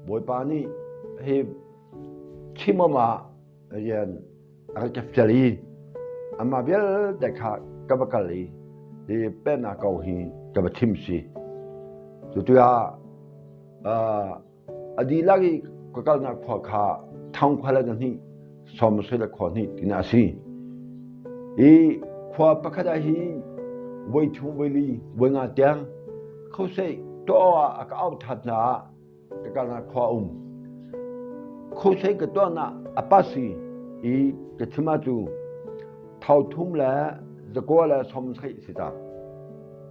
Bawipa nih hi chimawm ah rian a rak ka fial i amah vialte kha ka va kal i hi pennak ko hi ka va chim si. Cutikah a dihlak i ka kalnak khua kha thong khua le hnih sawm sui le khua hnih tina a si. I khua pakhat ah hi voi thum voi li voi nga tiang khosei tuah ah a ka auh that hna ah ka kalnak khua um. Khosei ka tuahnak a pasi i ka chim ah cu thau thum le zakua le som sei si ta.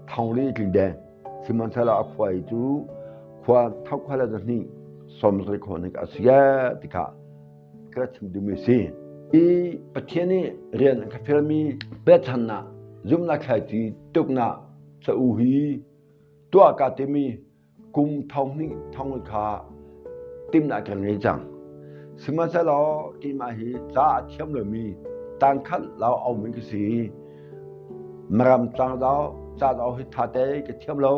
Thong li tling deng. Sihmanhsehlaw a khua i cu khua thau khua le zahnih som sari khua nih a si ti kha ka chim duhmi si. I Pathian nih rian a ka fialmi pechannak zumhnak thlaici tuknak ca-u hi tuah ka timi kum thong hnih thong kha timhnak kan ngei cang. Sihmanhsehlaw keimah hi ca a thiam lomi tangkhat lo a ummi ka si. Maram tlangdau ca dau hi ṭha te ka thiam lo.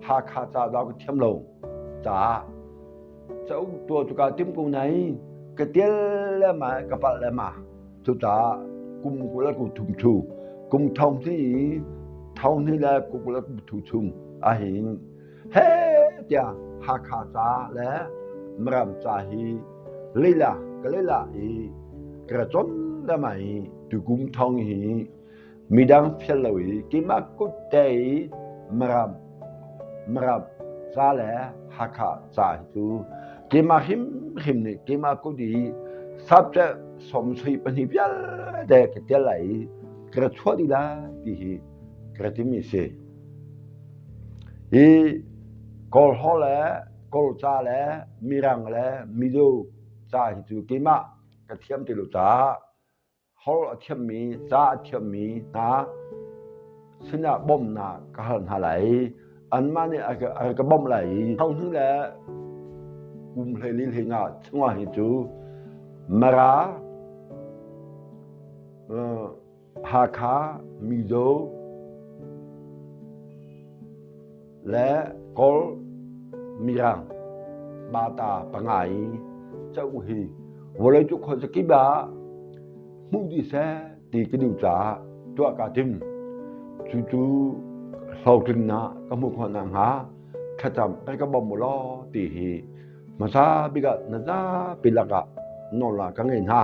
Hakha ca dau ka thiam lo caah cauk tuah cu kaa tim ko nain ka tel le ma ka palh le ma cucaah kum 20 le kum thum thu kum thong hnih i thong hnih le kum 20 le kum thu chung ahhin he tiah Hakha ca le Maram ca hi lila ka lila i ka ra cawn le ma i tukum thong hi midang fial lo i keimah kut te i Maram Maram ca le Hakha ca hi cu keimah hrimhrim nih keimah kut i subject 72 vialte ka tel lai i ka ra chuah dih lai ti hi ka ra timi si. Hi Kawl holh le Kawl ca le Mirang le Mizo ca hi cu keimah ka thiam ti lo caah holh a thiammi, ca a thiammi hna sinah bawmhnak ka hal hna lai i anmah nih a ka bawmh lai i hnu le kum 14 hlei chungah hi cu Mara, Hakha, Mizo le Kawl Mirang bata panga i cauk hi vawlei cu khuazakip ah hmuh dih seh ti ka duh caah tuah kaa tim. Cucu hlawhtlinnak ka hmuh khawh nakhnga thlacam kan ka bawm u law ti hi hmasa bik ah na zapi lakah nawl ah ka ngei hna.